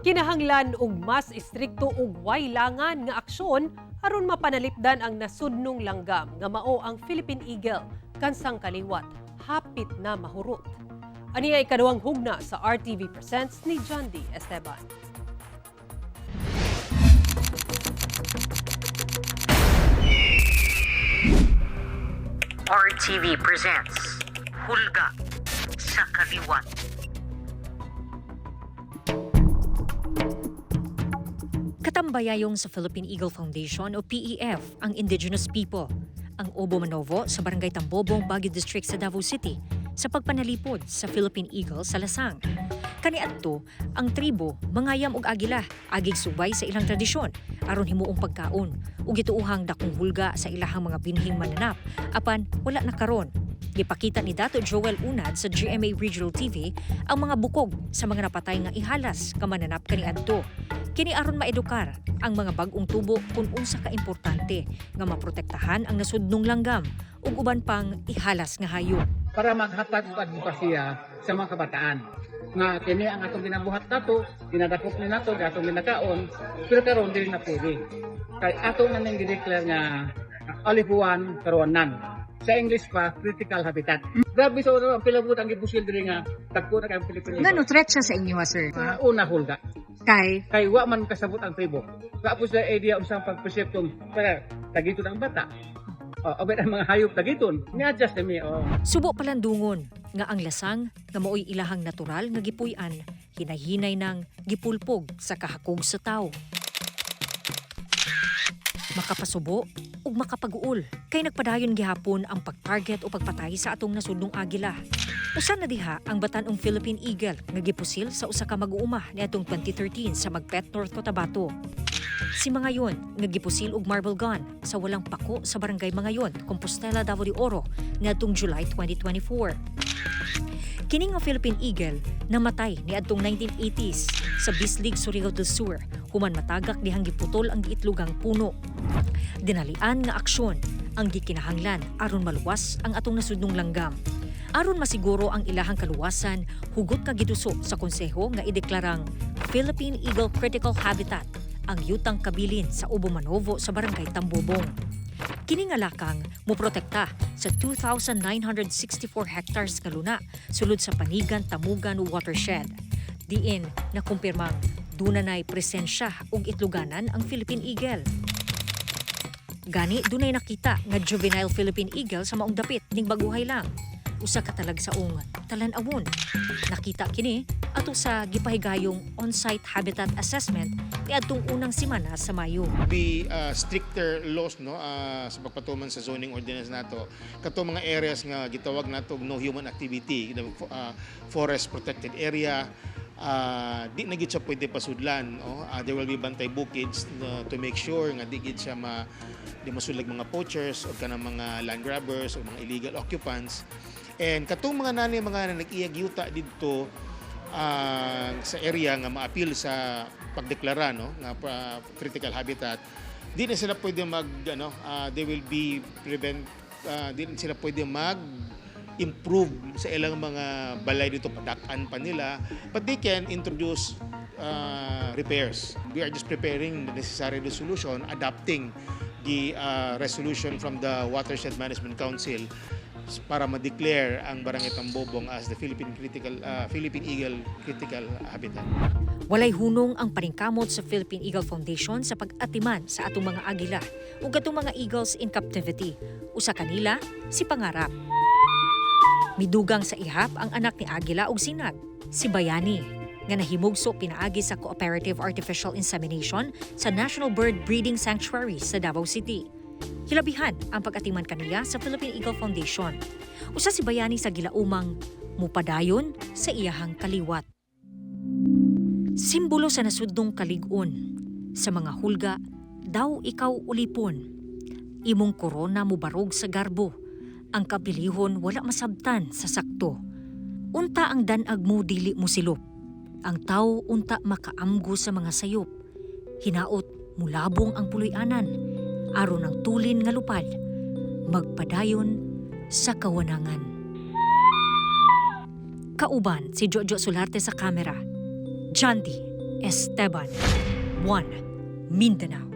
Kinahanglan og mas istrikto ug waylangan nga aksyon aron mapanalipdan ang nasudnong langgam nga mao ang Philippine Eagle kansang kaliwat hapit na mahurot. Ani ay kaduhang hugna sa RTV Presents ni John D. Esteban. RTV presents Hulga sa Kaliwat. Katambayayong sa Philippine Eagle Foundation o PEF ang indigenous people, ang Obo Manovo sa Barangay Tambobong, Baguio District sa Davao City sa pagpanalipod sa Philippine Eagle sa Lasang. Kaniadto, ang tribo mangayam og agila agig subay sa ilang tradisyon aron himuong pagkaon ug gituohang dakong hulga sa ilahang mga binhing mananap apan wala na karon. Gipakita ni Dato Joel Unad sa GMA Regional TV ang mga bukog sa mga napatay nga ihalas nga mananap kaniadto. Kini aron maedukar ang mga bag-ong tubo kung unsa ka importante nga maprotektahan ang nasudnong langgam ug uban pang ihalas nga hayop. Para maghatag og advokasya sa mga kabataan nga kini ang atong ginabuhat nato, ginadakop ni nato, atong ginakaon, pero karon dili na pwede. Kay ato na ning gideclare nga alipuan karon. Sa English pa, critical habitat. Grabe sa ang pilabot ang gibusil diri nga tagpo na kay ang Pilipino. Ngano threat siya sa inyo, sir? Una, hulga. Kay Kay wa man kasabot ang tribo. Wa po sila idea unsang pagperseptong para tagiton ang bata. Oh, abet ang mga hayop tagiton. Ni-adjust kami. Oh. Subo palandungon nga ang lasang nga maoy ilahang natural nga gipuy-an hinay-hinay nang gipulpog sa kahakog sa tawo. Makapasubo ug makapaguol kay nagpadayon gihapon ang pagtarget o pagpatay sa atong nasudnong agila. Usa na diha ang batan-ong Philippine Eagle nga gipusil sa usa ka mag-uuma niadtong 2013 sa Magpet, North Cotabato. Si Mangayon nga gipusil og marble gun sa walang pako sa Barangay Mangayon, Compostela, Davao de Oro niadtong July 2024. Kini nga Philippine Eagle namatay niadtong 1980s sa Bislig, Surigao del Sur human matagak dihang giputol ang giitlogang puno. Dinalian nga aksyon ang gikinahanglan aron maluwas ang atong nasudnong langgam. Aron masiguro ang ilahang kaluwasan, hugot ka giduso sa konseho nga ideklarang Philippine Eagle Critical Habitat ang yutang kabilin sa Obo Manovo sa Barangay Tambobong. Kini nga lakang moprotekta sa 2,964 hectares nga luna sulod sa Panigan Tamugan Watershed. Diin nakumpirmang dunanay presensya ug itluganan ang Philippine Eagle. Gani dunay nakita nga juvenile Philippine Eagle sa maong dapit ning baguhay lang. Usa ka talagsaong talan-awon. Nakita kini ato sa gipahigayong on-site habitat assessment niadtong unang semana sa Mayo. Be stricter laws, no, sa pagpatuman sa zoning ordinance nato kato mga areas nga gitawag nato og no human activity, the forest protected area, di na gid siya pwede pasudlan, no? There will be bantay bukids to make sure nga di gid siya ma di masulag mga poachers o kanang mga land grabbers o mga illegal occupants. And katong mga nani mga nag-iyag yuta didto sa area nga maapil sa pagdeklara, no, nga critical habitat, di na sila pwede mag ano, they will be prevent, di na sila pwede mag improve sa ilang mga balay dito, padakan pa nila, but they can introduce repairs. We are just preparing the necessary resolution adopting the resolution from the Watershed Management Council para ma-declare ang Barangay Tambobong as the Philippine Eagle Critical Habitat. Walay hunong ang paningkamot sa Philippine Eagle Foundation sa pag-atiman sa atong mga agila ug atong mga eagles in captivity. Usa kanila si Pangarap. Midugang sa ihap ang anak ni Agila ug Sinag, si Bayani, nga nahimugso pinaagi sa Cooperative Artificial Insemination sa National Bird Breeding Sanctuary sa Davao City. Hilabihan ang pag-atiman kaniya sa Philippine Eagle Foundation. Usa si Bayani sa gilaumang mupadayon sa iyahang kaliwat. Simbolo sa nasudnong kalig-on, sa mga hulga, daw ikaw ulipon. Imong korona mubarog sa garbo, ang kabilihon wala masabtan sa sakto. Unta ang danag mo dili mo silop, ang tao unta makaamgo sa mga sayop. Hinaot mulabong ang puloy-anan, aron ang tulin nga lupad, magpadayon sa kawanangan. Kauban si Jojo Solarte sa kamera. Jandy Esteban, 1 Mindanao.